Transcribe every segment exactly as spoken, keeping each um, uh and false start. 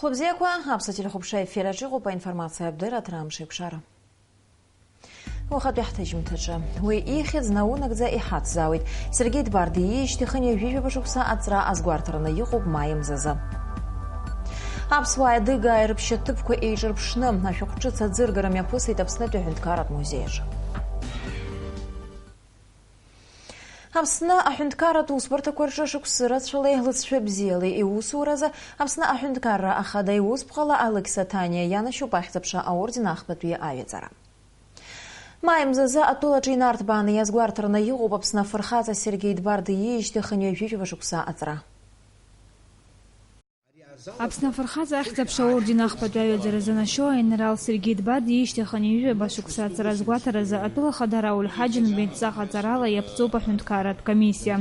Хәыбзиақәа, аԥсуа телехәаԥшра ефир аҿы иҟоуп аинформациа абдырра аҭра амш еиқәшара. Уахатәи ҳҭыжьымҭаҿы. Уи ихьӡ наунагӡа иҳацзаауеит. Сергеи Дбар диижьҭеи хынҩажәижәаба шықәса аҵра азгәарҭараны иҟоуп маи мзазы. Аԥсуааи адыгааи рыԥшьаҭыԥқәа еиҿырԥшны, ашәҟәҿыц аӡыргара мҩаԥысит Аԥснытәи аҳәынҭқарратә музеиаҿы. Аԥсны аҳәынҭқарратә усбарҭақәа рҿы шықәсы рацәалеи лыҵшәа бзиалеи иусуразы Аԥсны аҳәынҭқарра ахада иусԥҟала Алықьса Ҭаниа ианашьоуп ахьӡ-аԥша аорден ахԥатәи аҩаӡара. Маи мзазы атәылаҿы инарҭбааны иазгәарҭараны иҟоуп Аԥсны афырхаҵа Сергеи Дбар диижьҭеи хынҩажәижәаба шықәса аҵра. Аԥсны афырхаҵа ахьӡ-аԥша аорден ахԥатәи аҩаӡара занашьоу аинрал Сергеи Дбар диижьҭеи хынҩажәижәаба шықәса аҵра азгәаҭаразы атәыла хада Рауль Ҳаџьымба идҵа ҟаҵарала иаԥҵоуп аҳәынҭқарратә комиссиа.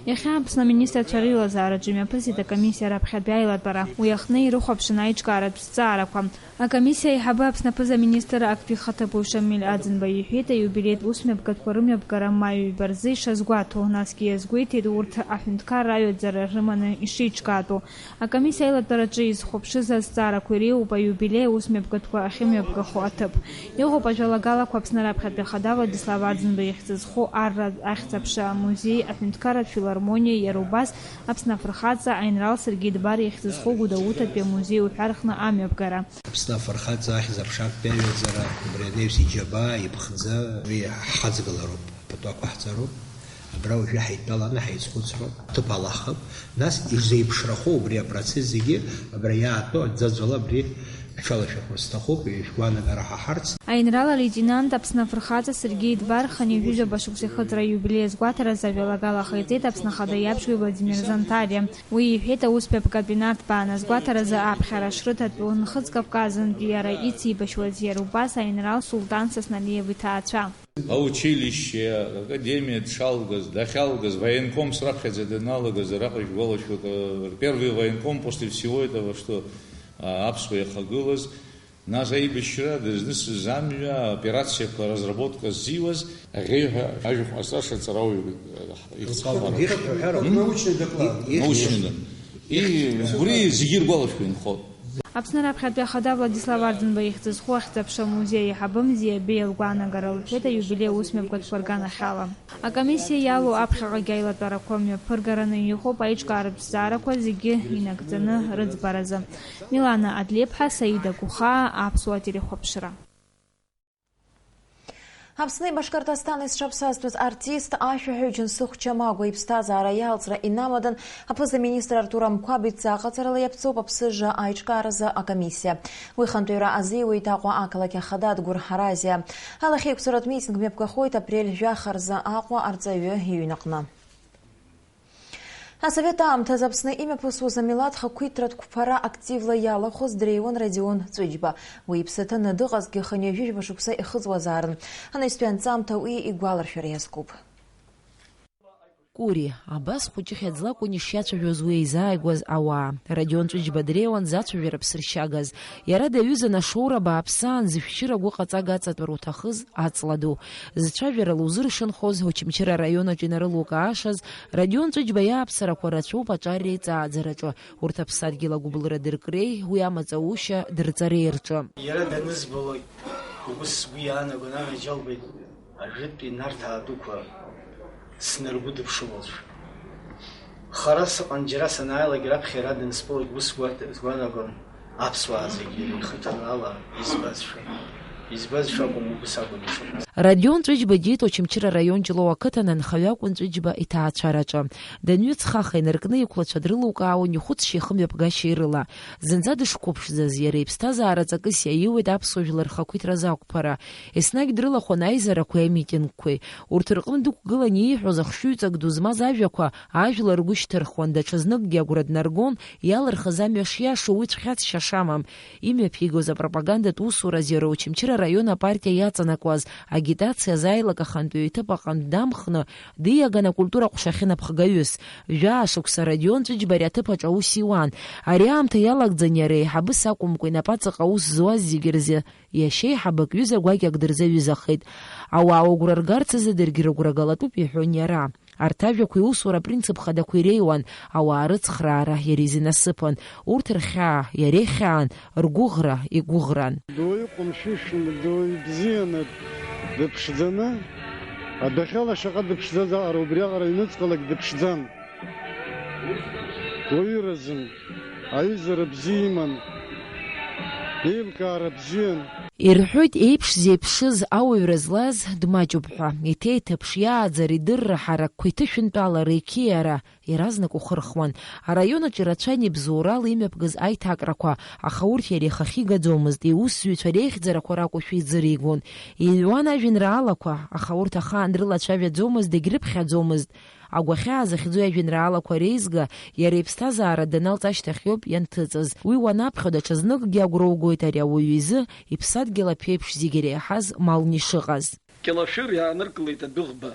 Иахьа Аԥсны аминистрцәа реилазаараҿы имҩаԥысит акомиссиа раԥхьатәи аилатәара. Уи аҟны ирыхәаԥшын аиҿкааратә зҵаарақәа. Акомиссиа аиҳабы Аԥсны аԥыза-министр актәи ихаҭыԥуаҩ Шамиль Аӡынба иҳәеит, аиубилеитә усмҩаԥгатәқәа рымҩаԥгара маҩ ҩба рзы ишазгәаҭо, насгьы иазгәеиҭеит урҭ аҳәынҭқарра аҩаӡара рыманы ишеиҿкаатәу. Акомиссиа аилатәараҿы изхәаԥшыз азҵаарақәа иреиуоуп аиубилеи аусмҩаԥгатәқәа ахьымҩаԥгахо аҭыԥ. Иҟоуп ажәалагалақәа Аԥсны раԥхьатәи ахада Владислав Аӡынба ихьӡ зху арра ахьӡ-аԥша амузеи, аҳәынҭқарратә филармониа, иара убас Аԥсны афырхаҵа аинрал Сергеи Дбар ихьӡ зху Гәдоуҭатәи амузеи уҳәа рҟны амҩаԥгара. Аԥсны афырхаҵа ахьӡ-аԥша актәи аҩаӡара убри анаҩс иџьабаа, иԥхӡы, уи ҳхаҵгылароуп, пату ақәаҳҵароуп. Абра уажәы ҳаидтәаланы ҳаизхәыцроуп, ҭыԥ алахып, нас изеиԥшрахо убри апроцесс зегьы абра иаатәо аӡәӡәала абри ҳҽалашәақәар сҭахуп, ишәгәаанагара ҳаҳарц. Аинрал алеитенант Аԥсны афырхаҵа Сергеи Дбар хынҩажәижәаба шықәса ихыҵра иубилеи азгәаҭаразы ажәалагала ҟаиҵеит Аԥсны Ахада иабжьуҩ Владимир Занҭариа. Уи иҳәеит, аусмҩаԥгатә инарҭбааны азгәаҭаразы аԥхьара шрыҭатәу Нхыҵ Кавказынтәи иара ицеибашьуаз иара убас аинрал Султан Сасналиев иҭаацәа. Аучилище, академиа дшалгаз, дахьалгаз, военкомс раԥхьаӡа даналагаз, араҟа ишәгәалашәоит, э, первый военком после всего этого, что, а, аԥсуа иахагылаз, нас аибашьра дызнысыз амҩа, операциақәа, разработка ззиуаз, аӷьеҩҳәа ажәахә ҟазҵаша аҵарауаҩ, э, ихьӡ хабар. Ихьӡ ҳәа ҳәа. М? Научный доклад. Ихьӡ. Научный, да. И убри зегьы иргәалашәо инхоит. Аԥсны раԥхьатәи ахада Владислав Арӡынба ихьӡ зху ахьӡ-аԥша амузеи аиҳабы Мзиа Беиа лгәаанагара лҳәеит аиубилеи аусмҩаԥгатәқәа рганахьала. Акомиссиа иалоу аԥхьаҟагь аилатәарақәа мҩаԥыргараны иҟоуп аиҿкааратә зҵаарақәа зегьы инагӡаны рыӡбаразы. Милана Адлеиԥҳа, Саида Гухаа, Аԥсуа телехәаԥшра. Аԥсни Башкортостани зҽаԥсазтәыз артист, ашәаҳәаҩ Џьансыхә Чамагәа иԥсҭазаара иалҵра инамадан, аԥыза-министр Артур Амқәаб идҵа аҟаҵарала иаԥҵоуп аԥсыжра аиҿкааразы акомиссиа. Уи хантәаҩра азиуеит Аҟәа ақалақь ахада Адгәыр Ҳаразиа. Алахьеиқәҵаратә митинг мҩаԥгахоит апрель жәаха рзы Аҟәа арҵаҩы иҩнаҟны. Асовет аамҭазы Аԥсны имҩаԥысуаз амилаҭ хақәиҭратә қәԥара активла иалахәыз дреиуан Родион Ҵәыџьба. Уи иԥсы ҭаны дыҟазҭгьы хынҩажәижәаба шықәса ихыҵуазаарын. Анаҩстәи анҵамҭа уи игәаларшәара иазкуп. Кури, абас хәыҷы хьаӡла акәын ишиацәажәоз уи еизааигәаз ауаа. Родион Ҵәыџьба дреиуан зацәажәара ԥсыршьагаз. Иара даҩызан ашоура бааԥсаан зышәшьыра гәыҟаҵага аҵатәара уҭахыз аҵла ду. Зцәажәара лузыршанхоз, Очамчыра араион аҿы инарылукаашаз, Родион Ҵәыџьба иааԥсарақәа рацәоуп аҿар реиҵааӡараҿы, урҭ аԥсадгьыл агәыбылра дыркреи, уи амаҵаушьа дырҵареи рҿы. Иара данызбалак, убыс сгәы иаанагон, анаџьалбеит ажәытәтәи Нарҭаа дуқәа снаргәыдыԥшылозшәа. Хара сыҟан, џьара санааилак раԥхьа иара данысԥылоит, ус сгәарҭ-, сгәанагон, аԥсуаа зегьы ихаҭарнала избазшәа. Избазшәа акәым, убыс акәын ишыҟаз. Родион Ҵәыџьба диит Очамчыра араион Ҷлоу ақыҭан анхаҩы акәын Ҵәыџьба иҭаацәараҿы. Данҩыҵхаха инаркны иқәлацәа дрылукаауан ихәыцшьа ихымҩаԥгашьа ирыла. Зынӡа дышқәыԥшӡаз, иара иԥсҭазаара ҵакыс иаиуеит аԥсуа жәлар рхақәиҭра азақәԥара. Еснагь дрылахәын аизарақәеи амитингқәеи. Урҭ рҟны дықәгылан ииҳәоз ахшыҩҵак ду змаз ажәақәа, ажәлар ргәы шьҭырхуан, даҽазныкгьы агәра днаргон, иалырхыз амҩа шиашоу уи цәгьаҵшьа шамам. Имҩаԥигоз апропагандатә усураз иара Очамчыра араион апартиа иаҵанакуаз агитациа азааилак ахантәаҩы иҭыԥ аҟынтә дамхны, диаган акультура ҟәша ахьынапхгаҩыс. Жәаа шықәса Родион Ҵәыџьба ари аҭыԥ аҿы аус иуан. Ари аамҭа иалагӡан иара еиҳабыс акәымкәа, инапаҵаҟа аус зуаз зегьы рзы иашьеиҳабак ҩыза гәакьак дырзаҩызахеит. Ауаа угәра ргарц азы даргьы рыгәра галатәуп, иҳәон иара. Арҭ ажәақәа иусура апринцип хадақәа иреиуан, ауаа рыцхраара иара изы насыԥын. Урҭ рхьаа иара ихьаан, ргәыӷра игәыӷран. Дуаҩы ҟәымшәышәны, дуаҩы бзианы дыԥшӡаны, адәахьала шаҟа дыԥшӡазаара, убриаҟара аҩныҵҟалак дыԥшӡан. Уаҩыразын, аҩызара бзиа иман, еилкаара бзиан. Ирҳәоит, еиԥш зеиԥшыз ауаҩра злаз дмаҷуп ҳәа. Иҭеиҭыԥш, иааӡара, идырра ҳаракқәа, иҭышәынтәалара, иқьиара иаразнак ухырхуан. Араион аҿы ирацәан ибзоурала имҩаԥгаз аиҭакрақәа, аха урҭ иара ихахьы игаӡомызт, иусзуҩцәа реихьӡарақәа ракәушәа иӡыригон. Иҩуан ажәеинраалақәа, аха урҭ ахаан дрылацәажәаӡомызт, дегьрыԥхьаӡомызт. Агәахьаа захьӡу иажәеинраалақәа реизга, иара иԥсҭазаара даналҵ ашьҭахьоуп ианҭыҵыз. Уи уанаԥхьо, даҽазныкгьы агәра угоит ари ауаҩы изы иԥсадгьыл аԥеиԥш зегь иреиҳаз малны ишыҟаз. Кьалашәыр иааныркылеит адәыӷба,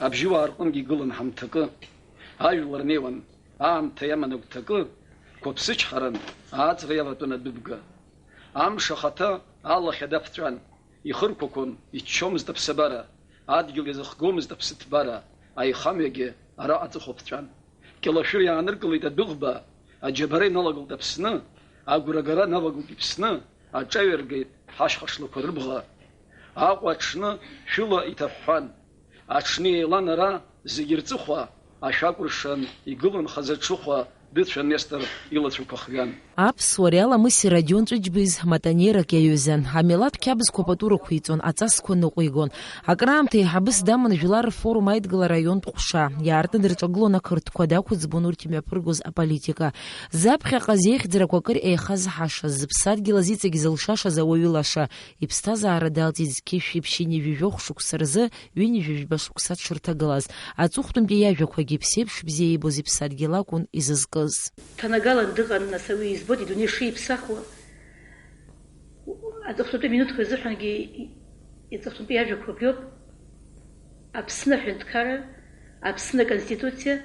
абжьыуаа рҟынгьы игылан ҳамҭакы. Ажәлар неуан, аамҭа иаман агәҭакы, қәыԥсычҳаран, ааҵра иаватәан адәыбга. Амш ахаҭа алахьада ԥҵәан, ихырқәақәон, иччомызт аԥсабара, адгьыл иазыхгомызт аԥсыҭбара, аихамҩагьы араҟа аҵыхәа ԥҵәан. Кьалашәыр иааныркылеит адәыӷба, аџьабара иналагылт Аԥсны, агәрагара навагылт Иԥсны, аҿаҩа ргеит ҳашьха шлақәа рыбӷа. Аҟәа аҽны шәыла иҭаҳәҳәан, аҽны еилан ара зегь рҵыхәа, ашәакәыршан игылан хазы аҽыхәа, дыцәан Нестор илацәақәа хҩан. Аԥсуареи аламыси Родион Ҵәыџьба изы матанеирак иаҩызан. Амилаҭ қьабзқәа пату рықәиҵон, аҵасқәа ныҟәигон. Акраамҭа еиҳабыс даман Жәлар рфорум аидгылара аионтә ҟәша. Иаартны дырҿагылон ақырҭқәа, дақәыӡбон урҭ имҩаԥыргоз аполитика. Заԥхьаҟа зеихьӡарақәа акыр еихазҳашаз, зыԥсадгьыл азы иҵегь зылшашаз ауаҩы лаша, иԥсҭазаара далҵит зқьышә ԥшьынҩажәи жәохә шықәса рзы ҩынҩажәи жәба шықәса дшырҭагылаз. Аҵыхәтәантәи иажәақәагьы иԥсеиԥш бзиа иибоз иԥсадгьыл акәын изызкыз. Ҭанагалан дыҟан, нас, ауаҩы избоит идунеи шиԥсахуа. Аҵыхәтәантәи минуҭқәа рзыҳәангьы и-, иҵыхәтәантәи иажәақәа убриоуп: Аԥсны аҳәынҭқарра, Аԥсны аконституциа,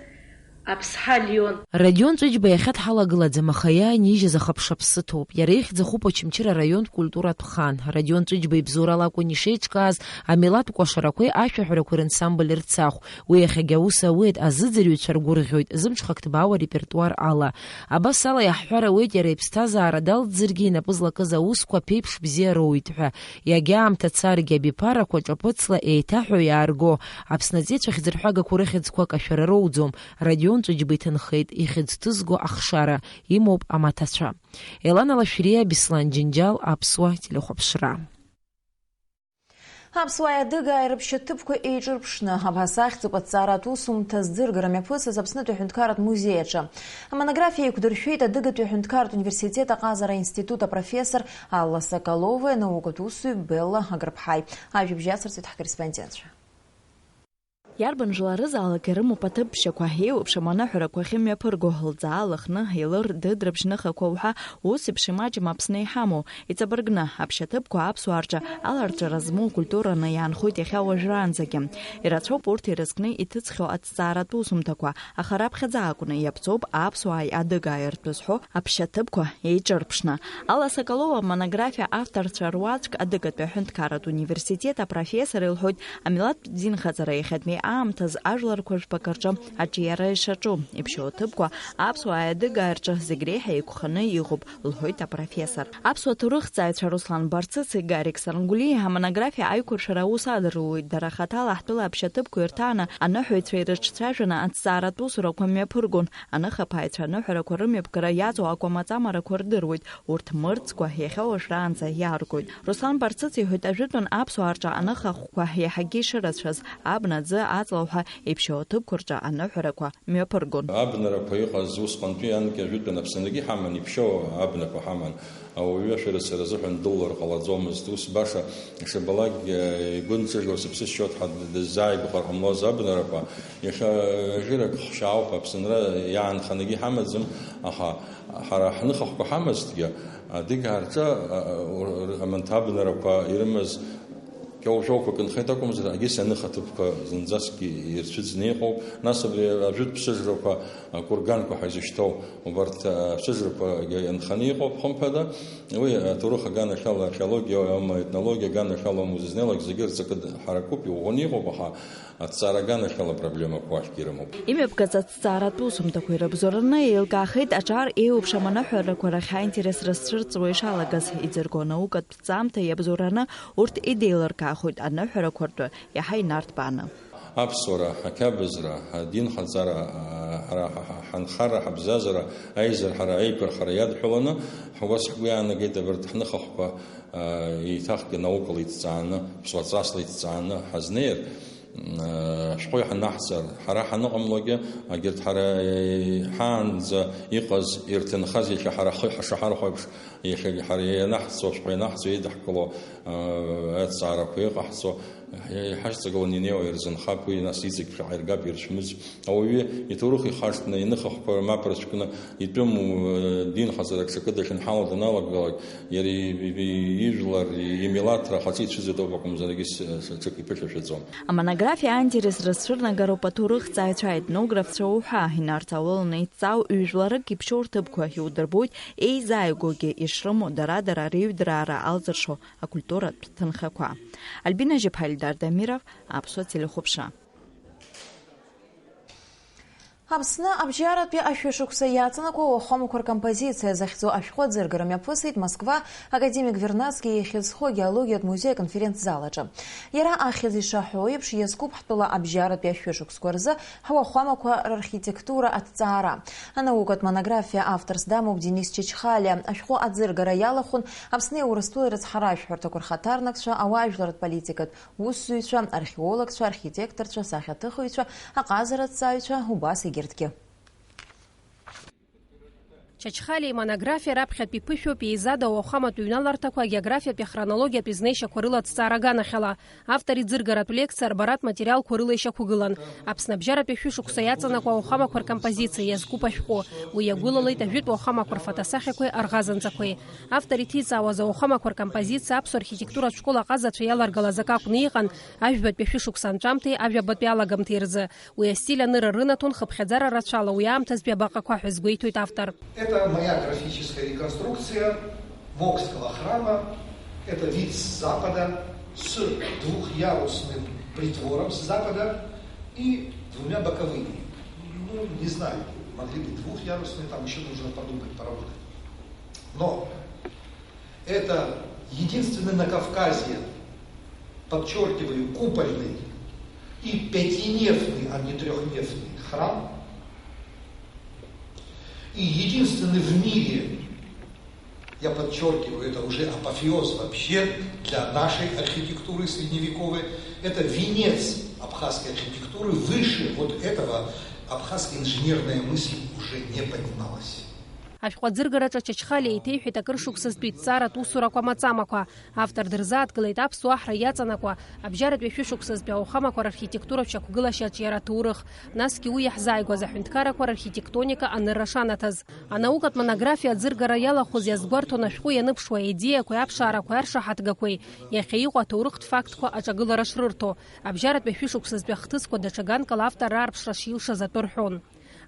Аԥсҳа Леон. Родион Ҵәыџьба иахьа дҳалагылаӡам, аха иаанижьыз ахыԥшаԥсы ҭоуп. Иара ихьӡ ахуп Очамчыра араионтә культуратә хан. Родион Ҵәыџьба ибзоурала акәын ишеиҿкааз амилаҭ кәашарақәеи ашәаҳәарақәеи рансамбль Рцахә. Уи иахьагьы аус ауеит, азыӡырҩцәа ргәырӷьоит, зымҽхак ҭбаау арепертуар ала. Абас ала иаҳҳәар ауеит, иара иԥсҭазаара далҵзаргьы инапы злакыз аусқәа ԥеиԥш бзиа роуит ҳәа. Иагьа аамҭа царгьы, абиԥарақәа ҿаԥыцла еиҭаҳәо иаарго, Аԥсны аҵеицәа хьӡырҳәагақәоу рыхьӡқәа кашәара роуӡом. Родион Ҵәыџьба иҭынхеит ихьӡ ҭызго ахшара, имоуп амаҭацәа. Елана Лашәриа, Беслан Џьынџьал, Аԥсуа телехәаԥшра. Аԥсуааи адыгааи рыԥшьаҭыԥқәа еиҿырԥшны, абас ахьӡуп аҭҵааратә усумҭа здыргара мҩаԥысыз Аԥснытәи аҳәынҭқарратә музеи аҿы. Амонографиа еиқәдыршәеит Адыгатәи аҳәынҭқарратә университет аҟазара аинститут апрофессор Алла Соколовеи анаукатә усзуҩ Белла Агрыԥҳаи. Ажәабжь иацырҵеит ҳкорреспондентцәа. Иарбан жәларызаалак ирымоуп аҭыԥ ԥшьақәа, еиуеиԥшым аныҳәарақәа ахьымҩаԥырго, лӡаа, лыхны, илыр, дыдрыԥшь ныхақәа уҳәа, ус еиԥш имаҷым Аԥсны иҳамоу. Иҵабыргны, аԥшьаҭыԥқәа аԥсуаа рҿы аларҵәара змоу культураны иаанхоит иахьа уажәраанӡагьы. Ирацәоуп урҭ ирызкны иҭыҵхьоу аҭҵааратә усумҭақәа, аха раԥхьаӡа акәны иаԥҵоуп аԥсуааи адыгааи ртәы зҳәо аԥшьаҭыԥқәа еиҿырԥшны. Алла Соколова амонографиа авторцәа руаӡәк Адыгатәи аҳәынҭқарратә университет апрофессор илҳәоит, амилаҭтә динхаҵара иахьатәи аамҭаз ажәларқәа жәпакы рҿы аҿиара ишаҿу, иԥшьоу аҭыԥқәа аԥсуааи адыгааи рҿы зегь реиҳа еиқәханы иҟоуп, лҳәоит апрофессор. Аԥсуа ҭоурыхҭҵааҩцәа Руслан Барцыци Гарик Сарнгәлиеи амонографиа аиқәыршәара аус адырулоит, дара хаҭала ҳтәыла аԥшьаҭыԥқәа ирҭааны аныҳәаҩцәа ирыҿцәажәаны аҭҵааратә усурақәа мҩаԥыргон. Аныхаԥааҩцәа аныҳәарақәа рымҩаԥгара иаҵоу акәамаҵамарақәа рдыруеит, урҭ мырӡкәа иахьа уажәраанӡа иааргоит. Руслан Барцыц иҳәоит, ажәытәан аԥсуаа рҿы аныха ахәқәа иаҳагьы ишырацәаз, абна, аӡы, аҵла уҳәа иԥшьоу аҭыԥқәа рҿы аныҳәарақәа мҩаԥыргон. Абнарақәа иҟаз усҟантәи анкьа ажәытәан Аԥсныгьы ҳаман, иԥшьоу абнақәа ҳаман. Ауаҩы ашәарыцара азыҳәан дылалар ҟалаӡомызт. Ус баша ишабалакгьы игәы нҵыжьуа сыԥсы сшьоит ҳәа дыззааигәахар ҟамлоз абнарақәа. Иахьа жырак хшьаауп, Аԥсынра иаанханагьы иҳамаӡам, аха ҳара ҳныхахәқәа ҳамазҭгьы, адыгаа рҿы, а, а, аманҭ абнарақәа ирымаз Шәоу-шәоуқәак нхеит акәымзар, егьыс аныха ҭыԥқәа зынӡаскгьы ирцәыӡны иҟоуп. Нас абри ажәытә ԥсыжрақәа, акурганқәа ҳәа изышьҭоу, убарҭ, а, ԥсыжрақәагьы нханы иҟоуп, хымԥада. Уи аҭоурых аганахьала, археологиа аума, етнологиа аганахьала аума узызнеилак, зегьы рҵакы д-, ҳаракуп, иӷәӷәаны иҟоуп, аха аҭҵаара аганахьала апроблемақәа уахьгьы ирымоуп. Имҩаԥгаз аҭҵааратә усумҭақәа ирыбзоураны еилкаахеит аҿар еиуеиԥшым аныҳәарақәа рахь аинтерес рызцәырҵуа ишалагаз, иӡырго анаукатә ҭҵаамҭа иабзоураны урҭ идеилыркаахоит аныҳәарақәа ртәы иаҳа инарҭбааны. Аԥсуара, ақьабзра, адинхаҵара, ҳара ҳа-, ҳа-, ҳанхара, ҳабзазара, аизарҳара, аиқәырхара иадҳәаланы, ҳуас ҳгәы иаанагеит абарҭ ҳныхахқәа, еиҭахгьы наукала иҭҵааны, ԥсуа ҵасла иҭҵааны ҳазнеир, ашәҟәы иҳанаҳҵар, ҳара ҳаныҟамлогьы, егьырҭ ҳара ҳаанӡа иҟаз, ирҭынхаз, иахьа ҳара ҳхы ҳашаҳархәо еиԥш, иахьагьы ҳара ианаҳҵо, ашәҟәы ианаҳҵо, еидаҳкыло, аҭҵаарақәа иҟаҳҵо, иҳашьцагыланы инеиуа ирзынхап, уи нас иҵегь ԥхьаҟа иргап, иршәмыӡ. Ауаҩы иҭоурых ихашҭны, иныхахқәа мап рыцәкны, итәым, динхаҵарак ҽакы дахьынҳало даналагалак, иара и-, и-, ижәлар, имилаҭра ахаҿы ицәыӡит ауп акәымзар, егьыс ҽак иԥышәашәаӡом. Амонографиа аинтерес рызцәырнагароуп аҭоурыхҭҵааҩцәа, аетнографцәа уҳәа, инарҭ аулаланы иҭҵаау ҩ-жәларык иԥшьоу рҭыԥқәа иудырбоит, еизааигәоугьы ишрымоу дара-дара реиҩдраара алҵыршо акультуратә ҭынхақәа. Альбина Жьаԥҳа, Ильдар Дамиров, Аԥсуа телехәаԥшра. Аԥсны абжьаратәи ашәышықәса иаҵанакуа ауахәамақәа ркомпозициа захьӡу ашәҟәы аӡыргара мҩаԥысит Москва академик Вернадски ихьыӡхо агеологиатә музеи аконференц-зал аҿы. Иара ахьӡ ишаҳәо еиԥш, иазкуп ҳтәыла абжьаратәи ашәышықәсқәа рзы ҳуахәамақәа рархитектура аҭҵаара. Анаукатә монографиа авторс дамоуп Денис Чачхалиа. Ашәҟәы аӡыргара иалахәын Аԥсни Урыстәылеи рыцҳаражәҳәарҭақәа рхаҭарнакцәа, ауаажәларратә политикатә усзуҩцәа, археологцәа, архитекторцәа, асахьаҭыхыҩцәа, аҟазараҭҵааҩцәа, убас егьырҭгьы. Чачхалиа имонографиа раԥхьатәи ԥышәоуп еизада ауахәаматә ҩналарҭақәа агеографиатәи ахронологиатәи знеишьақәа рыла аҭҵаара аганахьала. Автор иӡыргаратә лекциа арбаратә материалқәа рыла ишьақәгылан. Аԥсны абжьаратәи ашәышықәса иаҵанакуа ауахәамақәа ркомпозициа иазкуп ашәҟәы. Уи иагәылалеит ажәытә уахәамақәа рфотосахьақәеи арӷазанҵақәеи. Автор иҭиҵаауаз ауахәамақәа ркомпозициа аԥсуа архитектуратә школ аҟазацәа иаларгалаз акы акәны иҟан, ажәбатәи ашәышықәса анҵәамҭеи ажәабатәи алагамҭеи рзы. Уи астиль аныра рынаҭон хыԥхьаӡара рацәала уи аамҭазтәи абаҟақәа ҳәа азгәеиҭоит автор. Это моя графическая реконструкция Вокского храма. Это вид с запада с двухъярусным притвором с запада и двумя боковыми. Ну, не знаю, могли быть двухъярусные, там ещё нужно подумать, поработать. Но это единственный на Кавказе, подчеркиваю, купольный и пятинефный, а не трёхнефный храм. И единственный в мире, я подчеркиваю, это уже апофеоз вообще для нашей архитектуры средневековой, это венец абхазской архитектуры, выше вот этого абхазская инженерная мысль уже не поднималась. Ашәҟәы аӡыргараҿы Чачхалиа еиҭеиҳәеит акыр шықәсазтәи иҭҵааратә усурақәа маҵамақәа. Автор дырзааҭгылеит аԥсуа аҳра иаҵанакуа абжьаратәи ашәышықәсазтәи ауахәамақәа рархитектуратә шьақәгылашьа аҿиара аҭоурых, насгьы уи иаҳзааигәаз аҳәынҭқаррақәа рархитектоника анырра шанаҭаз. Анаукатә монографиа аӡыргара иалахәыз иазгәарҭон ашәҟәы ианыԥшуа аидеиақәеи аԥшаарақәеи аршаҳаҭгақәеи, иахьа иҟоу аҭоурыхтә фактқәа аҿагылара шрырҭо, абжьаратәи ашәышықәсазтәи ахҭысқәа даҽа ганкала автор аарԥшра шилшаз атәы рҳәон.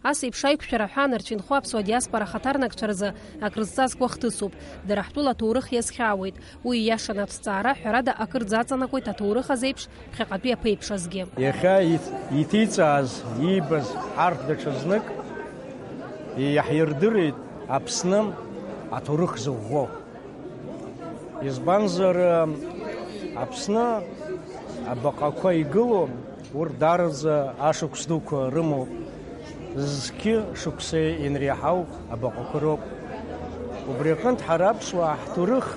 Ас еиԥш аиқәшәара ҳәа анырцәынхо аԥсуа диаспора ахаҭарнакцәа рзы акрызҵазкуа хҭысуп. Дара ҳтәыла аҭоурых иазхьаауеит. Уи ииашаны аҭҵаара, ҳәарада, акырӡа аҵанакуеит аҭоурых азеиԥш, ԥхьаҟатәи аԥеиԥш азгьы. Иахьа иҭ-, иҭиҵааз, иибаз ҳарҭ даҽазнык иаҳирдырит Аԥсны аҭоурых зыӷәӷәо. Избанзар, Аԥсны абаҟақәа игылоу, урҭ даараӡа ашықәс дуқәа рымоуп. Зқьы шықәса инреиҳау абаҟақәа роуп. Убри аҟынтә ҳара аԥсуаа ҳҭоурых,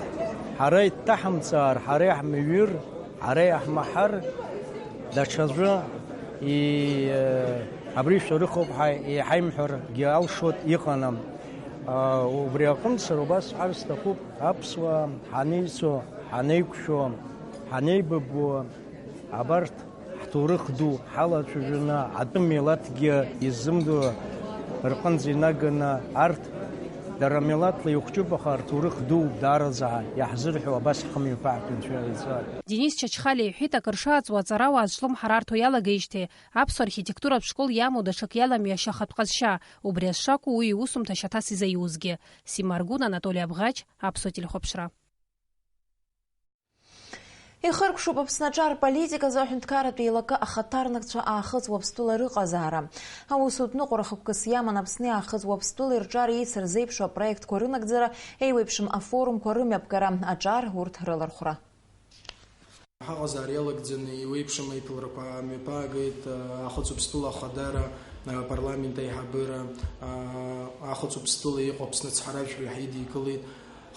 ҳара иҭҭаҳамҵаар, ҳара иаҳмыҩыр, ҳара иаҳмаҳар, даҽаӡәы и-, абри шәарыхоуп ҳәа иҳаимҳәаргьы алшоит, иҟаны. А, убри аҟынтә сара убас сҳәар сҭахуп, аԥсуаа ҳанеицәо, ҳанеиқәшәо, ҳанеибабо, абарҭ ҳҭоурых ду ҳалацәажәаны, атәым милаҭгьы иззымдыруа рҟынӡа инаганы арҭ Дара милаҭла ихәҷуп, аха рҭоурых дууп, даараӡа иаҳзырҳәо абас ҳхымҩаԥаҳгоит, Анцәа иҵааит. Денис Чачхалиа иҳәеит, акыр шааҵуа аҵарауаа зҿлымҳара арҭо иалагеижьҭеи аԥсуа архитектуратә школ иамоу даҽак иаламҩашьо ахатә ҟазшьа, убри азы шакәу уи иусумҭа шьаҭас изаиузгьы. Сима Аргәын, Анатоли Абӷаџь, Аԥсуа телехәаԥшра. Ихыркәшоуп Аԥсны аҿар политиказы аҳәынҭқарратә еилакы ахаҭарнакцәа Аахыҵ Уаԥстәыла рыҟазаара. Аусутә ныҟәара хықәкыс иаман Аԥсни Аахыҵ Уаԥстәылеи рҿар еицырзеиԥшу апроектқәа рынагӡара, еиуеиԥшым афорумқәа рымҩаԥгара, аҿар урҭ рылархәра. Ҳаҟазаара иалагӡаны еиуеиԥшым аиԥылрақәа мҩаԥаагеит, Аахыҵ Уаԥстәыла Ахадара, апарламент аиҳабыра, Аахыҵ Уаԥстәыла иҟоу Аԥсны ацҳаражәҳәаҩ ҳаидикылеит.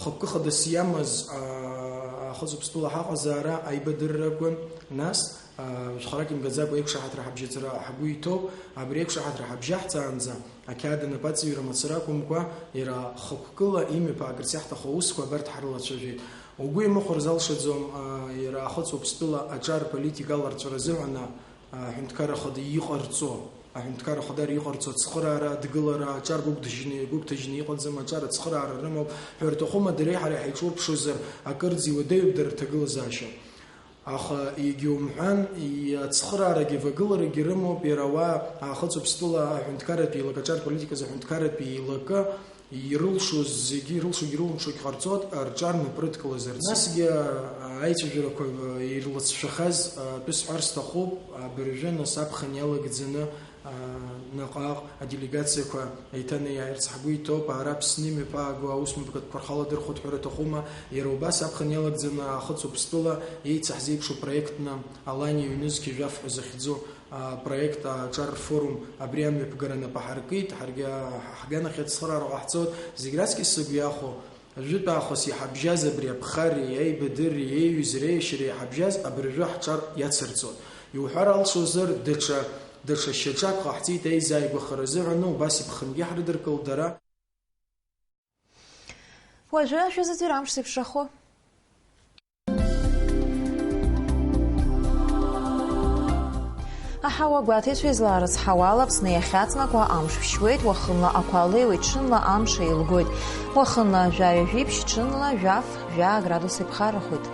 Хықәкы хадас иамаз, аа, Аахыҵ Уаԥстәыла ҳаҟазаара аибадыррақәа, нас, аа, жәхарак имгаӡакәа еиқәшаҳаҭра ҳабжьаҵара ҳгәы иҭоуп, абри еиқәшаҳаҭра ҳабжьаҳҵаанӡа, ақьаад анапаҵаҩра мацара акәымкәа, иара хықәкыла имҩаԥаагарц иаҳҭаху аусқәа абарҭ ҳрылацәажәеит. Угәы иамыхәар залшаӡом, аа, иара Аахыҵ Уаԥстәыла аҿар политика аларҵәара азыҳәан, аҳәынҭқарра ахада иҟарҵо, аҳәынҭқарра ахада иҟарҵо ацхыраара, адгылара, аҿар гәыгәҭажьны, гәыгәҭажьны иҟаӡам, аҿар ацхыраара рымоуп ҳәа рҭахума, дареи ҳареи ҳаиҿурԥшуазар, акырӡа иуадаҩуп дара рҭагылазаашьа. Аха, егьа умҳәан, и-, ацхыраарагьы авагыларагьы рымоуп, иара ауаа Аахыҵ Уаԥстәыла аҳәынҭқарратә еилакы, аҿар политиказы аҳәынҭқарратә еилакы, ирылшоз зегьы, ирылшогьы ирылымшогьы ҟарҵоит, рҿар напрыдкылазарц. Насгьы, а, аицәажәарақәа, а, ирлацәшәахаз, а, атәы сҳәар сҭахуп, абыржәы нас аԥхын иалагӡаны, а, наҟ-ааҟ аделегациақәа еиҭанеиааирц ҳгәы иҭоуп, ара Аԥсны имҩаԥаагоу аусмҩаԥгатәқәа рхы аладырхәоит ҳәа рҭахума, иара убас аԥхын иалагӡаны Аахыҵ Уаԥстәыла еицаҳзеиԥшу проектны Алани аҩнызқь жәаф ҳәа захьӡу апроект аҿар рфорум абри амҩаԥгара нап аҳаркит, ҳаргьы ҳганахь ацхыраара ҟаҳҵоит, зегь раҵкьыс сыгәы иахәо, ажәытә аахыс иҳабжьаз абри аԥхарреи аибадырреи еиҩызреи еишьареи иҳабжьаз абыржәы ҳҿар иацырҵоит. Иуҳәар алшозар, даҽа, даҽа шьаҿак ҟаҳҵеит аизааигәахара азыҳәан, убас иԥхынгьы ҳрыдыркылт дара. Уажәы ашәа зыӡырҩра амш зеиԥшрахо. Аҳауа гәаҭеицәа излаарыцҳауа ала Аԥсны иахьаҵнакуа амш шәшьуеит, уахынла ақәа леиуеит, ҽынла амш еилгоит. Уахынла жәаҩа жәиԥшь, ҽынла жәаф, жәаа градус иԥхаррахоит.